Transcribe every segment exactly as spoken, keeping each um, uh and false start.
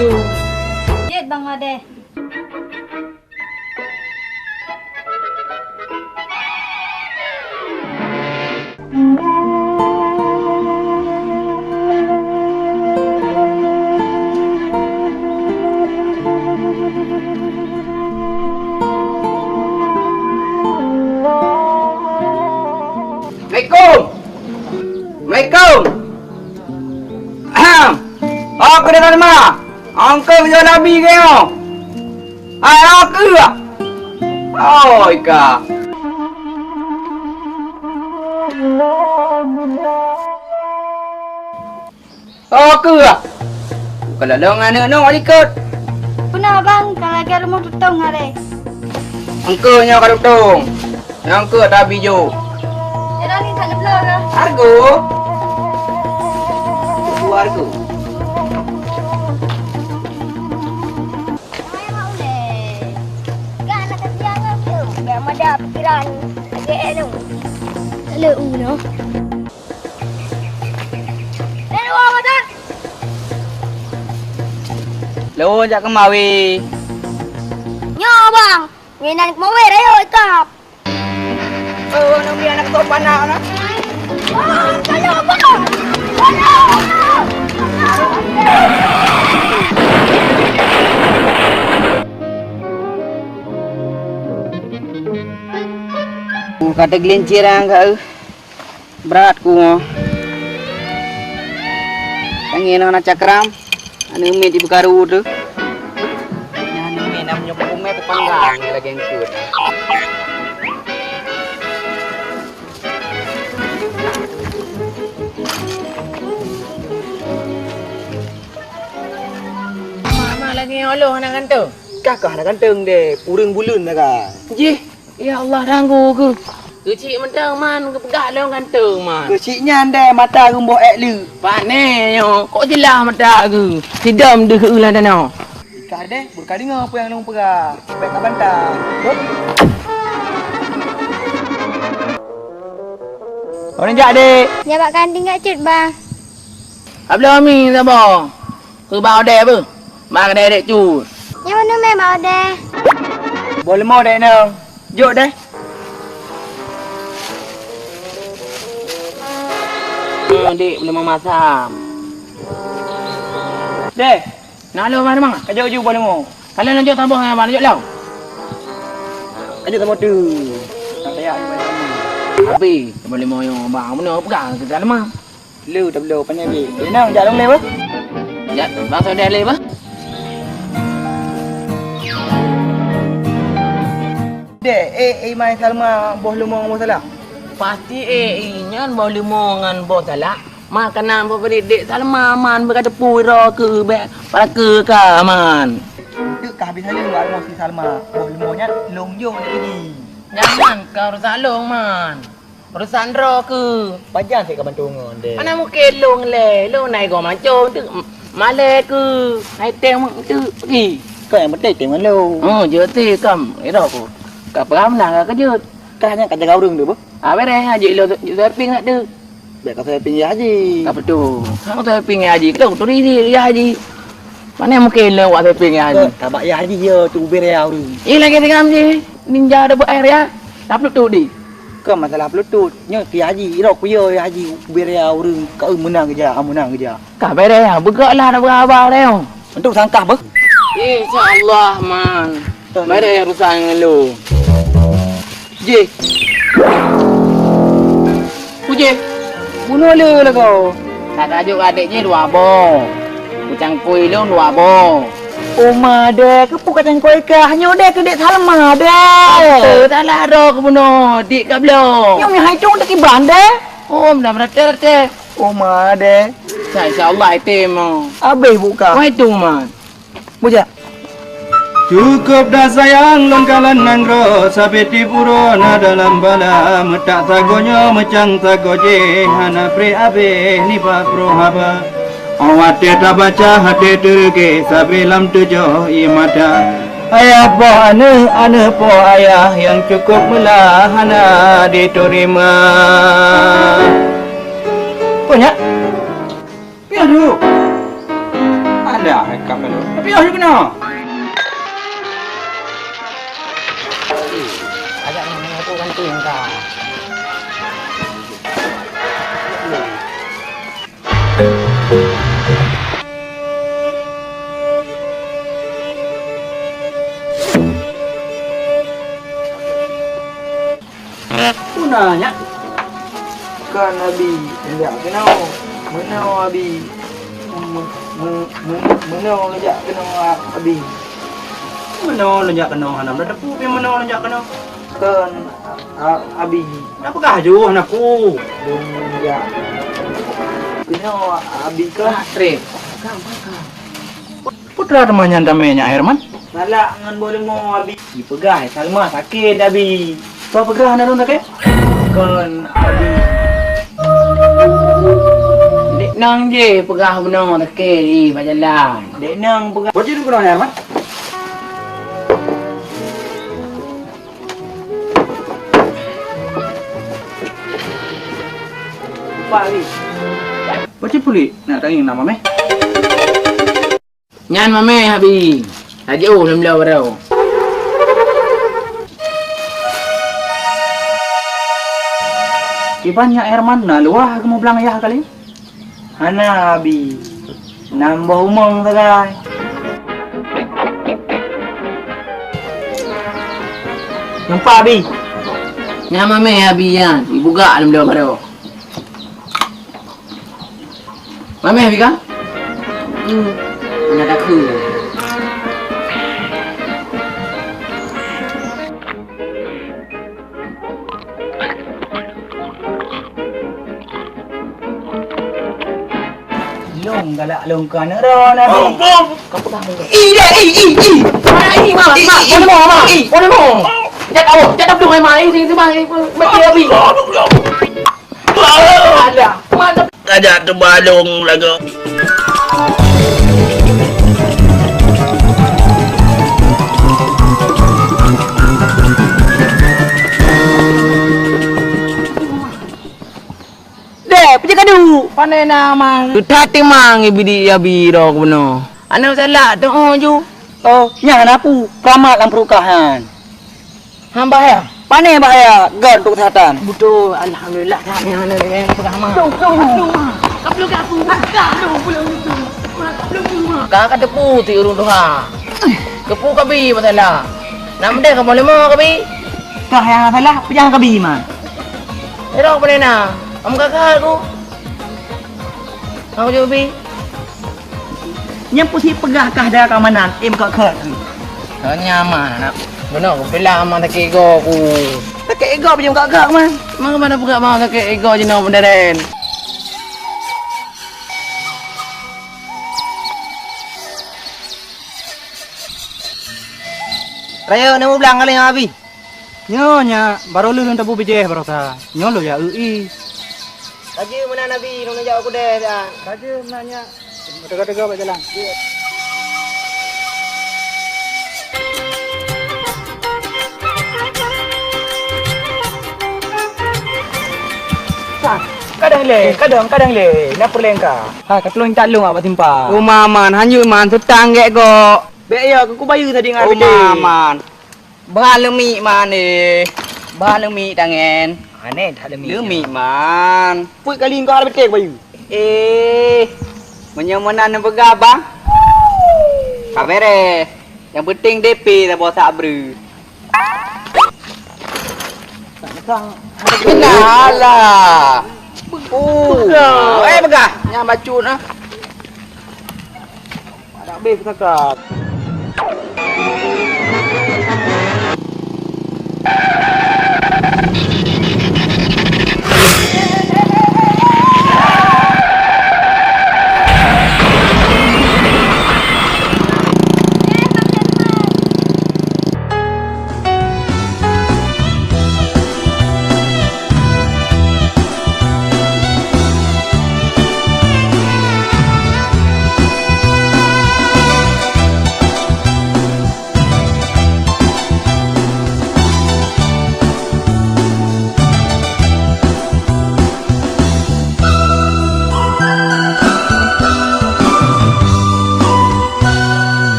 Jeuet Bang Odeh. Assalamualaikum. Assalamualaikum. Ahem. Oh, keuneuk teuma. Ongkong yo nabi keu nyoe. Hai, oh, keuh. Oh, ika. Oh, keuh. Kalau long aneuk nyoe likot. Peuna bang, kalau lagèe rumoh tutong hari. Engkau nyoe ka tutong. Nyang keu tabi jôk. Jalan ni tak ada belah lah. Argo. Dua argo. Jangan nak kasihan lah tu. Biar mada pikiran. Lagi eh tu. Tak ada u noh. Eh, dua mata. Lôn jak keumawi. Nyoe bang. Nginan keumawi rayo ikap. Oh, nang biar anak tu panak na. Ka teugelincir angka, eh. Brat ku. Tangieng na cakram. Aneuk miet di beukaru tu. Nyan aneuk miet na meunyoe peukumé teupanggang lagèe eungkôt. Mak, mak lagèe nyoe lôn hana ganteng. Kah, kah hana ganteng deh, ureueng buleuen dah kah. Jih. Ya Allah, ranggu keuh. Keuchik mantong man, geupeugah lôn ganteng man. Keuchik nyan deh mata geumbôh ék leuh. Pane nyoe, kok jeulaih mata geuh. Sidom deuh keu ulah tanoh. Ikah deh, beureukat deungoe peue nyang lôn peugah. Bèk kabantah. Hop. Ureueng jak, Dek. Nyan bak kantin jak cut, Bang. Abloe mi saboh. Keu Bang Odeh beuh. Bang Odeh dek cut. Nyang mana meh Bang Odeh? Boh leumo dek nang. Jok deh. Hmm, dek, boh leumo masam. Deh. Nak lo mana, Bang? Kajok ju boh leumo. Kalau nak jok saboh, Bang, jok lo. Kajok saboh tu. Tak payah. Habis, boh leumo nyoe, Bang. Mana pegang kita lemah. Lu dah belum pandai beli. Inang jak long lé bah. Jak bangsa dah lé bah. Dek, eh, eh, mai Salma boh leumo boh salak. Pasti eh, eh, nyan boh leumo ngan boh salak. Makanan favorit dek Salma man beuka teupui ro keu bek para keu ka man. Dek ka habis hari buat leumo si Salma. Boh leumo nyan long jong dek ji. Jangan kau rusak long man. Urusan droe keuh. Pajan sik ka bantu ngon deh. Mana mungkin long lé, long nai go macam tu. Malé keuh, hai teng tu pergi. Kau yang penting teng ngon long. Oh, jeuet ti kam, ira ku. Ka peram lah ka kejut. Kah nyan ka jaga ureueng tu beuh? Ah, bereh, ha, jik lo, jik sweeping nak tu. Bek ka sweeping ya haji. Ka betul. Hang sweeping ya haji, kau tu diri ya haji. Mana mungkin lo wak sweeping ya haji? Tabak ya haji ya tu bereh ureueng. Eh, lagi tiga ji. Ninja ada buat air ya. Dah pelutut di. Keu masalah pelutut, nyoe si Haji, irok kuyoe Haji, kuberi ureueng keu meunang keujak, meunang keujak. Ka bereh, beugok lah dah beuraba lé. Untuk sangkah beuh. Insya Allah man. Bereh urusan ngon lu. Jih. Ujih. Bunoe le lagoe. Ka tajok adek jih dua boh. Kucangkui lôn dua boh. Oma deh, keupeue kacangkui kah? Nyoe deh keu dek Salma deh. Apa salah droe keubunoe dik ka bloe? Nyoe meuhai cung teukiban deh. Oh, meudah meuratéh-ratéh. Oma deh. Sa insya Allah item. Abéh buka. Wai tung man. Bujak. Cukup dah sayang lôn kalon nanggroe, sabe tiep uroe na dalam bala, meutak sagoe nyoe meucang sagoe jih, hana preh abéh nibak proh haba. Óh watée tabaca até teureugée, sabe lam tujoh ié mata. Ayah poh aneuëk, aneuëk poh ayah, nyang cukup meulah hana jiteurimong. Peue nyak? Piah duek. Alah, hai ka meunan. Ah, nyak. Kon Abi, jak keunoe. Meunoe Abi. Me-, me-, me-, meunoe jak keunoe Abi. Meunoe lôn jak keunoe, hana meuteupeue pih meunoe lôn jak keunoe. Kon, a-, Abi. Dak peugah ju hana ku. Lôn jak keunoe Abi kon. Ah, treb. Putra teuma nyan tamé nyak Herman. Salak ngon boh leumô Abi. Jipeugah Salma sakét Abi. Soe peugah na lôn sakét? Kon Abi. Dek nang je peugah bunoe sakét di bak jalan. Dek nang peugah. Buat jadi bunoe Herman. Pak Abi. Buat jadi pulik nak tanya nama meh. Nyan mameh Abi, tajiôh lom bloe baroe. Kiban nyak Herman na luwah geumublang yah kali? Hana Abi, nam boh umong sagai. Nampak Abi? Nyan mameh Abi nyan, ibugak lom bloe baroe. Mameh Abi ka? Hmm. Hana takheun. Lôn galak lôn keu aneuk droe Abi. Ih, ih, ih, ih. Mak, ih, mak, mak, ih, mak, ih, mak, ih, mak, ih, mak. Jak awak, jak tabdong ai mak, ih, sini, sini, mak, ih, mak, ih, Abi. Alah, mantap. Kajak teubalong lagoe. Deh, peue kadu? Pane na mang? Teutat timang ibi di Abi droe keunoe. Aneuk salak teuh ju. Oh, nyan na pu, keramat lam pruet kah nyan. Han bahaya. Pane bahaya, gèt untuk kesehatan. Beutôi, alhamdulillah, that nyang hana lagèe peugah ma. Dong, dong, dong. Ka peuleuh ka aku, ka dong, pulang itu. Ka, ka teupu ti ureueng tuha. Teupu kabi masalah. Nak meudeh kamoe leumo kabi. Kah nyang salah, peujang kabi, man. Erok pane na. Am kakak aku. Aku jaweubi. Nyan peusi peugah kah dara keamanan, eh, meukeukeuet. Hana nyaman, anak. Beuna kupeula ma sakét igoe ku. Sakét igoe bak jeuem gak-gak, man. Maka mana peugah ma sakét igoe jinoe meuderen. Rayeuk neumublang kali ngon Abi. Nyoe nyak, barô lheueh lôn tabu bijéh baroesa. Nyoe lôn jak eu ié. Laju meunan Abi, lôn jak u keudè siat. Laju meunan nyak, teuga-teuga bak jalan. Sa, kadang lé, kadang, kadang lé, na peureulèe ka. Ha, ka tulông intat lôn bak simpang. Oh, ma, man, hana jeuet, man, seutang gèt gok. Bèk ya, keu kubayeue tadi ngon Abi. Oh, ma, man. Bah leumik man, eh. Bah leumik tangen. Aneh that leumik. Leumik man. Peuet kali engkau ada beuteng bayu. Eh. Meunyoe meunan neupeugah bang. Ka beres. Nyang penting D P saboh sak breuh. Kenalah. Oh. Eh peugah. Nyang bacut ah. Adak beh peusakat.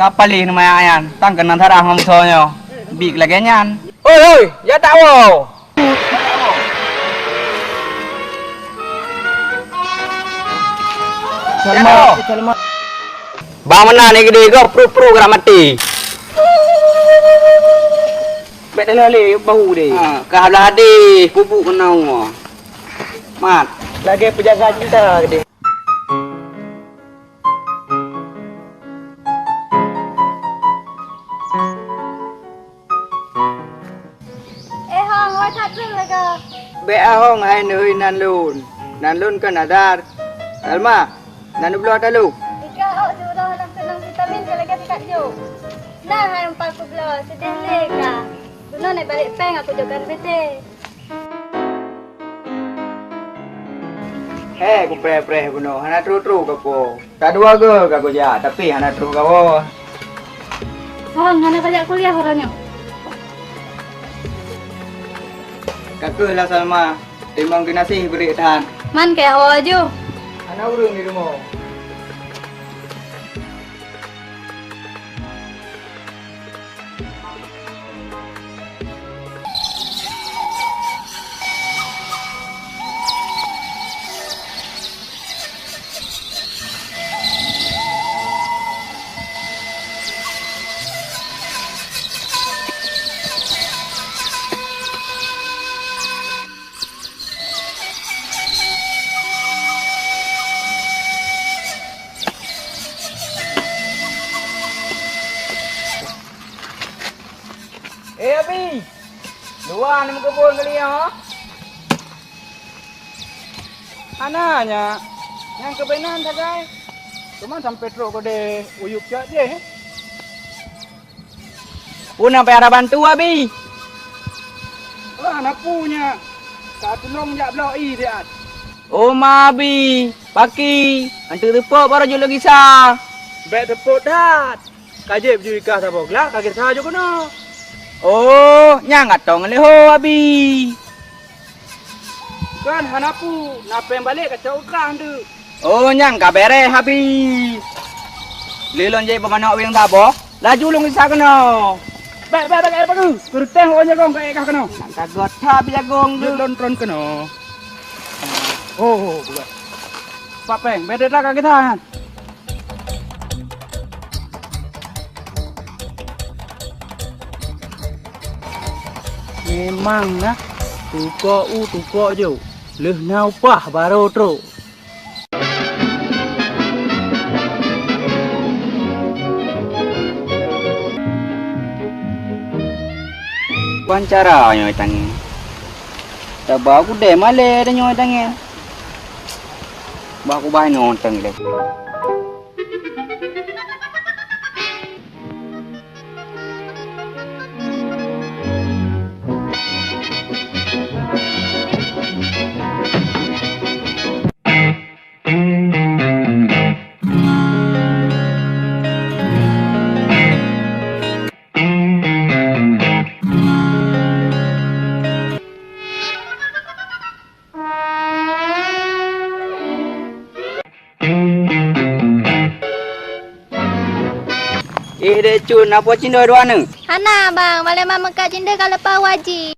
Paléh nyoe meuayan, tan keunan sarah ngon musoh nyoe. Bit lagèe nyan. Oi, oi, jak tawoe. Salma, Salma. Bang meunan ni geude gob pruet-pruet geura maté. Bèk teulah lé bahu deh. Ha, ka blah hadeh kubu keunoe. Mat. Lagèe peujaga cinta deh. Eh, Hong, wai that lôn lagoe. Bèk ahong hai neuhôi nan lôn. Nan lôn kan Adar. Salma, nan ubloe taloh. Ika ôk siuroe lam keunong vitamin keu lagèe sikat jôk. Nah, hai empat kubloe, seudeh lé ka. Bunoe naik balek péng aku jôk gan B T. Hé, kupreh-preh bunoe, hana troh-troh kawoe. Ka dua goe ka kujak, tapi hana troh kawoe. Hong, hana kajak kuliah uroe nyoe. Ka keuh lah Salma, timang geunaséh beurék that. Man keu awak aju. Hana ureueng di rumoh. Eh, Abi! Luwa ni meukeubon kali nyoe? Hana nyak. Nyang keubeunan sagai. Cuma sampai trok kode uyup cak jeh. Peue na payah tabantu, Abi? Oh, hana peue nyak. Ka tulông jak bloe ié siat. Oh, ma Abi, paki, anteuk teupok barô jeuet lôn gisa. Bèk teupok that. Ka jeuet beujeuet i kah saboh glah, ka gisa jôk keunoe. Oh, nyang atong lé ho, Abi. Kan hana peue, na péng balek kacok u kah anteuk. Oh, nyang ka bèrèh, Abi. Lé lôn jép beumanok wéng saboh, laju lôn gisa keunoe. Bèk, bèk, bèk, bèk, bèk, keureuteng awak jagong ka ék kah keunoe. Nyang ka göt that jagong tu. Lôn tron keunoe. Oh, oh, buat. Pak Péng, bèk that ka gisa nyan. Memang nah, tukok u tukok jôk, lheueh na upah barô trok. Ban cara nyoe tangieng. Taba kudée malée tanyoe tangieng. Bah kubai nyoe tangieng. Ih, Dek Cut, na po cindoi dua neuk? Hana, Bang. Malée mameukat cindoi ka leupah waji.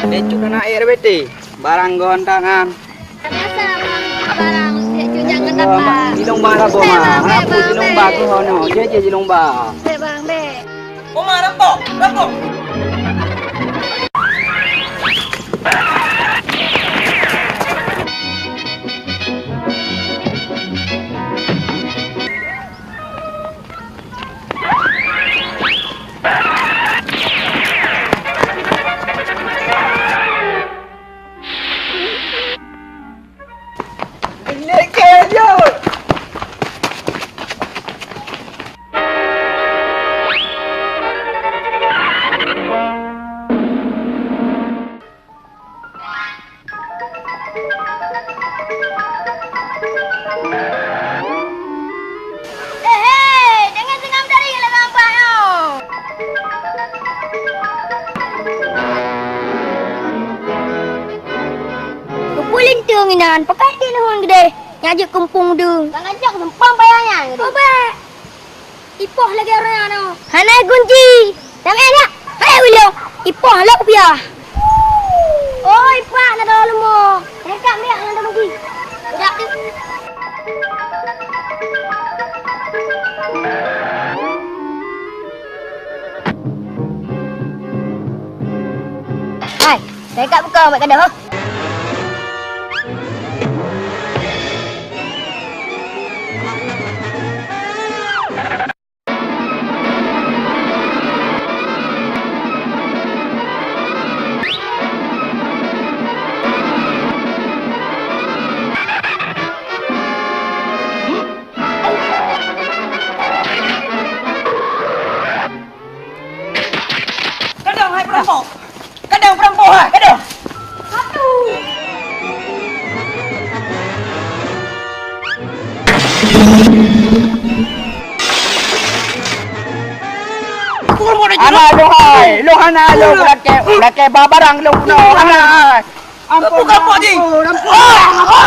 Dek Cut hana ék reubete. Barang gon tangan. Biasa, Bang, barang. Dek Cut jangan dapat. Ilong ba labo ma. Hana pu jilong ba keuhono. Jeh jeh jilong ba. Bek, Bang, bek. Oma, rampok! Rampok! Ehe, dengan seungab dari lam rampak nyoe. Keupeue linteung inan, pakon di nuhun geudeh. Nyak jeuet keumpung deuh. Ka ngajak seumpang payah nyan. Oh, bèk. Ipoh lagèe ureueng nyan. Hana kunci. Sampai nyak. Hai, ulo. Ipoh lé kupiah. Oh, ipoh na dalam rumoh. Dekat miak na dalam kunci. Dak tu. Hai, dekat buka mak kandang, ha? Kadang hai perampok. Kadang perampok hai. Kadang. Anak lu hai, lu hana lu lakèe, lakèe ba barang lu no hana hai. Ampun, bukan ampun, ampun, ampun.